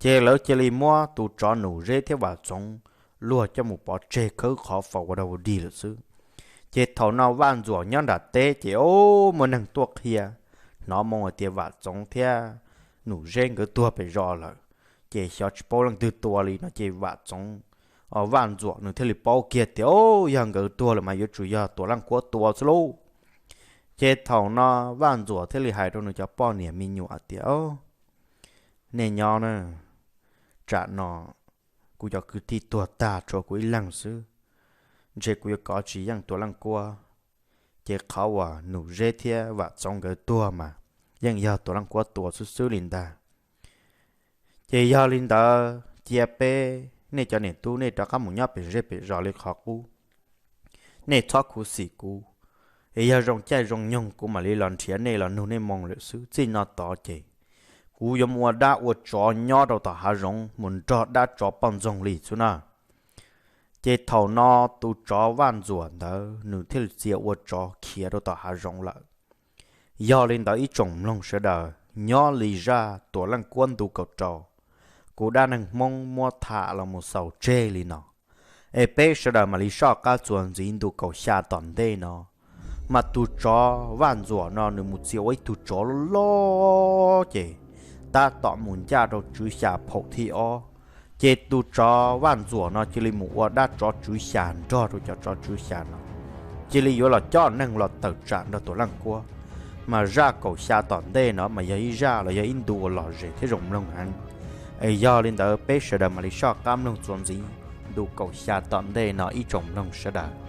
Ces lawv cia li muab tus tsov Num Zeb thiab Vam Txoov luag coj mus pov tseg khawb qhov faus ua dog ua dig lawm xwb. Ces thaum no Vaj Ntxuam nyob nram teb ces muaj neeg tuaj qhia, hnov moo hais tias Vam Txoov thiab Num Zeb nkawd tuag pem zos lawm, ces xyov tsis paub leej twg tua li no ces Vam Txoov, Vaj Ntxuam nws thiaj li paub kiag tias, o, yog nkawd tuag lawm mas yuav tsum yog Tuam Leej Kuab tua xwb lauj. Ces thaum no Vaj Ntxuam thiaj li hais rau nws cov poj niam me nyuam tias, nej nyob na, tsam no kuv cov kwv tij tuag tag tshuav kuv ib leeg xwb, ntshe kuv yuav kov tsis yeej Tuam Leej Kuab. Ces qhov uas Num Zeb thiab Vam Txoov nkawd tuag mas yeej yog Tuam Leej Kuab tua xwb xwb li ntag. Ces yog li ntawd cia peb, nej cov niam tub nej rov qab mus nyob pem zej pem zos li qhov qub, nej txhob khuv xim kuv. Es yog zoo caij zoo nyoog kuv mam li los nrhiav nej los nug nej moo lawm xwb. Txij no tod ces kuv yuav mus ua dab ua tsov nyob rau tom hav zoov mus nrog dab tsov poj ntxoog li xwb na. Ces thaum no tus tsov Vaj Ntxuam ntawd nws thiaj li txia ua tsov khiav rau tom hav zoov lawm. Yog li ntawd ib tsoom mloog sawv daws, nyob li zaj Tuam Leej Kuab ntu kaum rau, kuv dab neeg Hmoob muab tham los mus xaus tseg li no. Es peb sawv daws mam li soj qab txuas ntxiv ntu kaum xya tom ntej no. Mas tus tsov Vaj Ntxuam no nws mus txia ua ib tug tsov loj loj ces tab tom mus ncaj rau tswv xya phaum thib ob. Ces tus tsov Vaj Ntxuam no cia li mus ua dab tsov tswv xya nrog rau cov tsov tswv xya no, cia li yuav los coj neeg los tawm tsam nrog Tuam Leej Kuab. Mas zaj kaum xya tom ntej no mas yog ib zaj los yog ib ntu uas lom zem thiab zoo mloog heev. Es yog li ntawd peb sawv daws mam li soj qab mloog txuas ntxiv ntu kaum xya tom ntej no ib tsoom mloog sawv daws.